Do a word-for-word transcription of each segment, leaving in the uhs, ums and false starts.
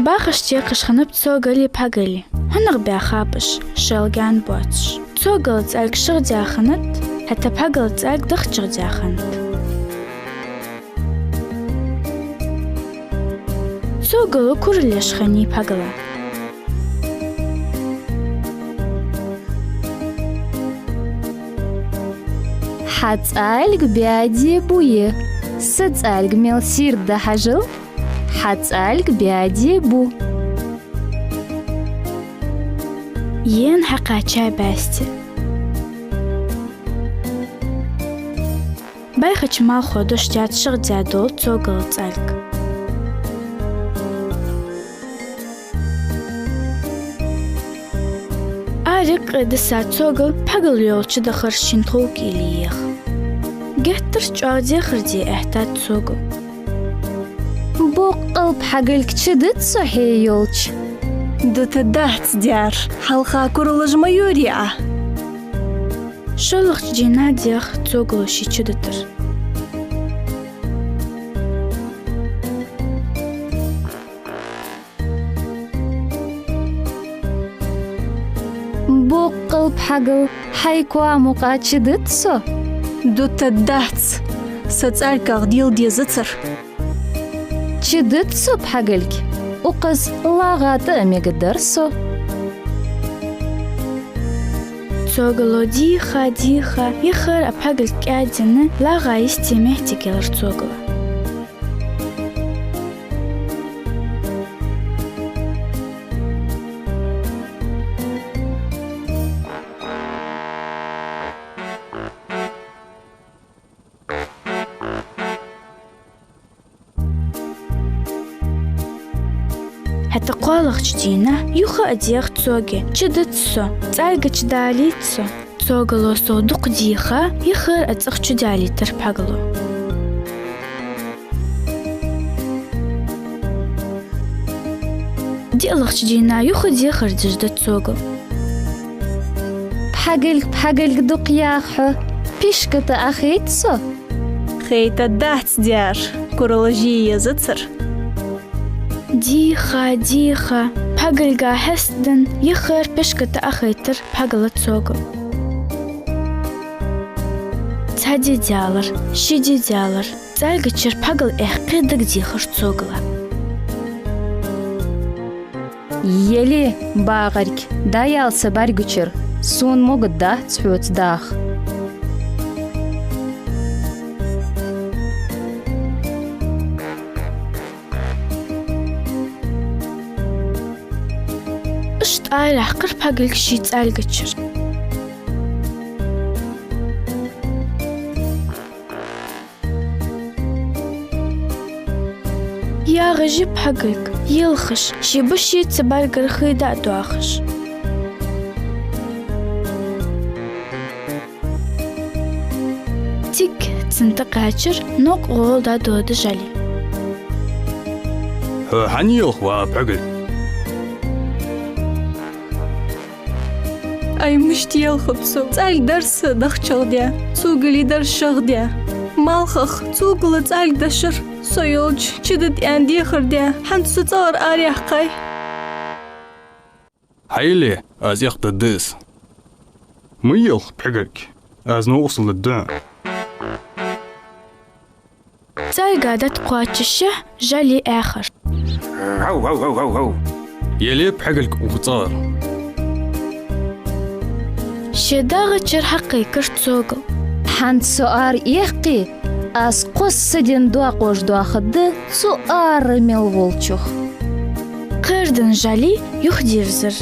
Бахаш-текхаш хиннаб Цогали Пхьагали. ХӀанах баьхаб уж, шоайла гаьна боацаш. Цогала цӀалг шагӀдаь хиннад, хӀаьта Пхьагала цӀалг дахчахдаь хиннад. Цогало курал еш хиннай Пхьагала. Хьа цӀалг баьде ба е, са цӀалг мел сийрда да хьажал, хьа цӀалг баьде ба. Ена хьакхаьчай бӀаьсти. БӀайхача малхо дош даьд шагӀдаь дола Цогала цӀалг. Арекъа дисса Цогал Пхьагал йолча дахар шин тхов кӀийле еха. Геттара чӀоагӀа дехар де аьттад Цогал. Боккъал Пхьагалг, чудита со хье йолча. Дутаргдац, даьра, хьалха куралаш ма йора Ӏа. ШоллагӀча дийнахьа дех Цогало ший чудитар. Боккъал Пхьагал, хьай коа мукъагӀа чудита со. Дутаргдац, са цӀалгах дила дезацар. Чудита со, Пхьагалг, укхаза лагӀа тӀа а мегаргдар со. Цогало дийха-дийха, юххера а Пхьагалг кӀаьдденна, лагӀа йисте моттиг елар Цогала. ХӀаьта кхоалагӀча дийнахьа юха а дех Цоге: чудита со, цӀалга чудалийта со. Цогало сов дукха дийха, юххера а цӀагӀа чудаьлийтар Пхьагало. ДиълагӀча дийнахьа юха дехар деш да Цогал. Пхьагалг, Пхьагалг, дукха яха хьо, пишка тӀа Ӏохайта со. Хайтаргдац, даьра, куралаш е езацар. Дийха-дийха, Пхьагалга хьестаденна, юххера пишка тӀа Ӏохайтар Пхьагала Цогал. Цхьа ди даьлар, ши ди даьлар, цӀалгачура Пхьагал аьккхе дагадехар Цогала. Еле, багӀарг, дӀаяла са бӀаргачура, сона могаргдац хьоца даха. Иштта араяьккхар Пхьагалг ший цӀалгачура. ЯгӀаш я Пхьагалг, елхаш, ший башица бӀаргара хий дӀа а доахаш. Цига цунна тӀакхаьчар новкъа гӀолла дӀадода Жали. Хьо хьан елха ва, Пхьагалг? Ай, мишта елхаргба со? ЦӀалг дар са дахчахдаь, Цогали дар шагӀдаь. Малхах Цогала цӀалг дешар, со йолча чудита аьнна дехар даь, хӀанз со цӀагӀара араяьккхай. Хьайла, аз эккхадергда из. Ма елха, Пхьагалг, аз новкъостал дергда хьона. ЦӀалга дӀатӀакхоачашше Жали аьхар. Еле, Пхьагалг, укх цӀагӀара. Ший дагӀачура хьакхайкар Цогал. ХӀанз со араэккхе, аз кхоссаденна доакъош доахаргда цу ара мел волчох. Кхерадаьнна Жали юхадирзар.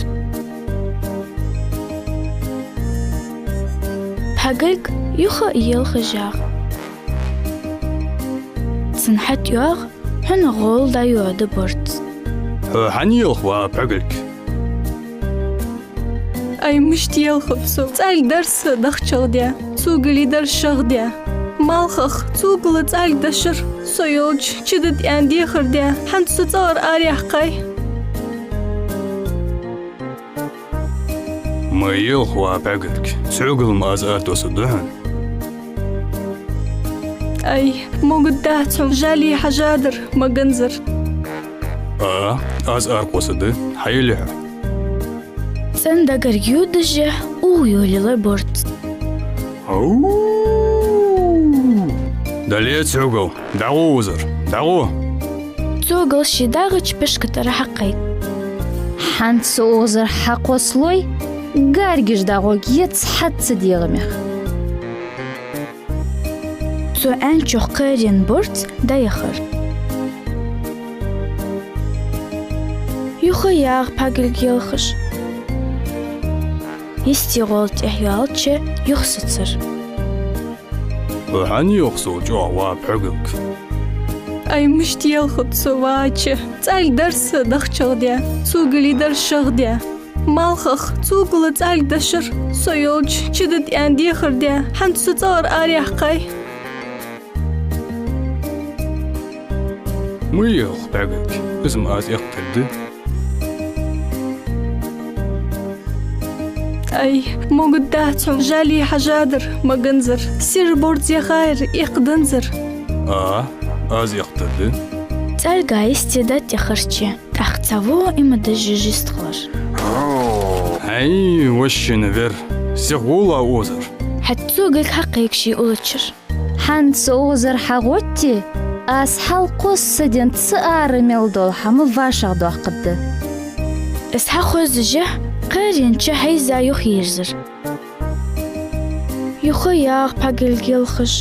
Пхьагалг юха а елхаш яьхар. Цунна хьатӀайоагӀа хьунагӀа гӀолла дӀайода борз. Хьо хьан елха ва, Пхьагалг? Ай, мишта елхаргба со? ЦӀалг дар са дахчахдаь, Цогали дар шагӀдаь. Малхах Цогала цӀалг дешар, со йолча чудита аьнна дехар даь, хӀанз со цӀагӀара араяьккхай. Ма елха ва, Пхьагалг, Цогал-м аз аратоссаргда хьона. Ай, могаргдац хьона, Жали хьажадар ма ганзар. А, аз ара кхоссаргда, хьаелий хьо? ЦӀен дагарга йодаш, укх йолале борз. Ау! Дале, цогал, дӀагӀо, озар, дӀагӀо! Цогал ший дагӀача пишка тӀара хьакхайк. ХӀанз со озар хьакхоссалой, гаргаш дӀагӀоргья цхьацца дегӀа мех. Цо Ӏаьнчох кхерен борз дӀаяхар. Юха ягӀа пхьагалг елхаш. Йисте гӀолла тӀехъялча, юха сецар. Хьо хӀана елх сов чӀоагӀа, ва пхьагалг? Ай, мишта елхац со, ва ча? ЦӀалг дар са дахчах даь, цогала дар шах даь. Малхах цогала цӀалг дашар, со йолча чудода аьнна дехар даь, хӀанз со цӀагӀара араяьккхай. Ма елха, пхьагалг, из-м аз эккхадергда. Ай, могаргдац хьона, жӀали хьажадар, маганзар, сира борз яхаяр, эккхаданзар. А, аз эккхадергда. ЦӀалга йисте дӀатӀаяхарча, тӀаккха цхьа во иман деш йистхилар. Ай, вешта вер, сиха гӀолла, озар. ХӀаьта цогал хьакхайк ший уллачура. ХӀанз со озар хьагӀотте, аз хьалкхоссаденна ца ара мел дола хӀама вӀашагӀдоаккхаргда. Из хьахозаш, кхерен чу хьийза юхаерзар. Юха ягӀа пхьагалг елхаш.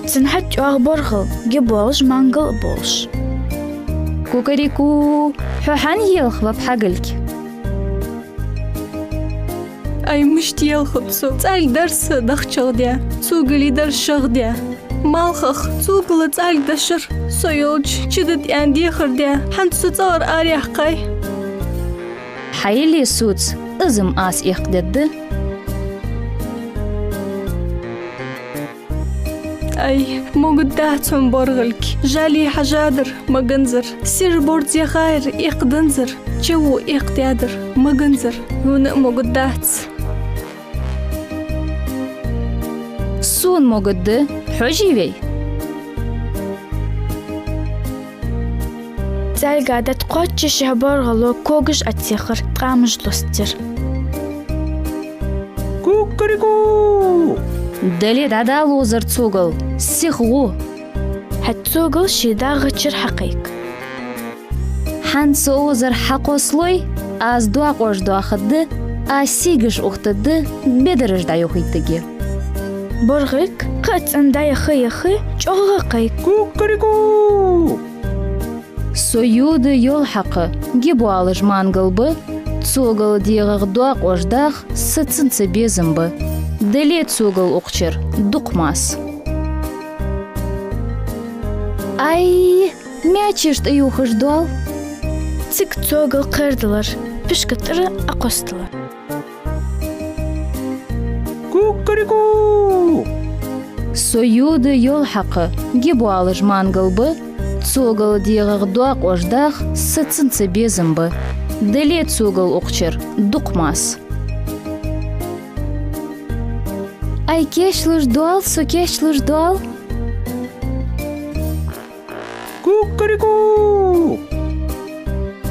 Цун хьатӀа чӀоагӀа боргӀал, ги боалаш, мангал а болаш. Кукареку, хьо хӀана елх, ва пхьагалг? Ай, мишта елхац со, цӀалг дар са дахчах даь, цогала дар шах даь. Малхах цогала цӀалг дашар, со йолча чудода аьнна дехар даь, хӀанз со цӀагӀара араяьккхай. Хьаелий соца, из-м аз эккхадергда. Ай, могаргдац хьона, боргӀилг, жӀали хьажадар, маганзар, сира борз яхаяр, эккхаданзар, чу во эккхадаьдар, маганзар, хьона а могаргдац. Сона могаргда, хьожий вай? ЦӀалга дӀатӀакхоаччашехь, боргӀало когаш Ӏотехар, ткъамаш лостир. Кукареку! Дале, дӀадала, озар, цогал, сиха гӀо. ХӀаьта цогал ший дагӀачура хьакхайк. ХӀанз со озар хьакхоссалой, аз доакъош доахаргда, аз сийгаш ухийтаргда, бедараш дӀайохийтаргья. БоргӀилг кхы а цӀена дӀаяха-яха чӀоагӀа кхайк. Кукареку! Со йода йол хьакха, ги боалаш мангал ба, цогала дегӀах доакъош даха са цунца безам ба. Дале, цогал укх чура дукха масса. Ай, маьчеш тӀаювхаш доал. Цига цогал кхерадалар, пишка тӀара Ӏокхоссадалар. Кукареку! Со йода йол хьакха, ги боалаш мангал ба, цогала дегӀах доакъош даха са цунца безам ба. Дале, цогал укх чура дукха масса. Ай, кечлуш доал, со кечлуш доал. Кукареку!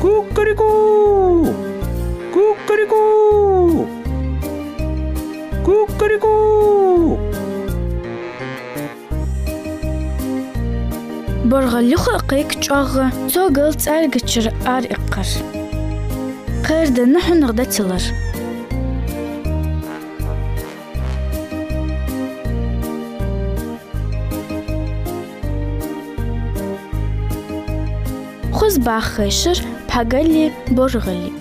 Кукареку! Кукареку! Кукареку! БоргӀал юха а кхайк чӀоагӀа, цогал цӀалгачура араиккхар. Кхераденна хьунагӀа дӀатилар. Хоза баха хайшар пхьагали боргӀали.